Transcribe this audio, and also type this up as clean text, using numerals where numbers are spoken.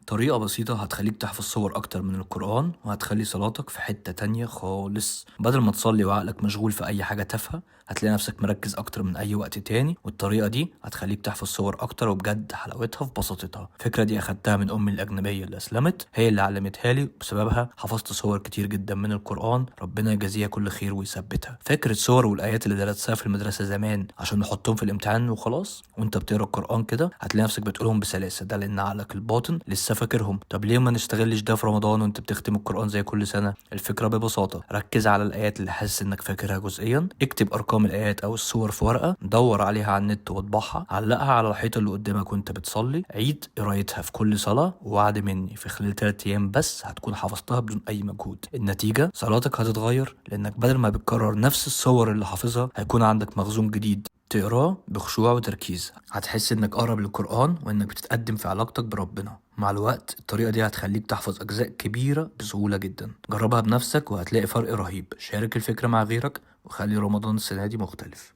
طريقة بسيطة هتخليك تحفظ سور أكتر من القرآن، وهتخلي صلاتك في حتة تانية خالص. بدل ما تصلي وعقلك مشغول في أي حاجة تافهة، هتلاقي نفسك مركز أكتر من أي وقت تاني، والطريقة دي هتخليك تحفظ سور أكتر، وبجد حلاوتها في بساطتها. الفكرة دي أخدتها من أمي الأجنبية اللي أسلمت، هي اللي علمتها لي، بسببها حفظت سور كتير جدا من القرآن. ربنا يجازيها كل خير ويثبتها. فكرة سور والآيات اللي درستها في المدرسة زمان عشان نحطهم في الامتحان وخلاص، وانت بتقرا القرآن كده هتلاقي نفسك بتقولهم بسلاسة، ده لأن عقلك الباطن لسه فاكرهم. طب ليه ما نستغلش ده في رمضان وانت بتختم القرآن زي كل سنة؟ الفكرة ببساطة، ركز على الآيات اللي حاسس انك فاكرها جزئيا، اكتب أرقام الآيات أو السور في ورقة، دور عليها على النت واطبعها، علقها على الحيطة اللي قدامك وانت بتصلي، عيد قرايتها في كل صلاة، ووعد مني في خلال 3 أيام بس هتكون حفظتها بدون أي مجهود. النتيجة صلاتك هتتغير، لأنك بدل ما بتكرر نفس الصور اللي حافظها هيكون عندك مخزون جديد تقراه بخشوع وتركيز. هتحس انك اقرب للقرآن وانك بتتقدم في علاقتك بربنا. مع الوقت الطريقة دي هتخليك تحفظ أجزاء كبيرة بسهولة جدا. جربها بنفسك وهتلاقي فرق رهيب. شارك الفكرة مع غيرك وخلي رمضان السنة دي مختلف.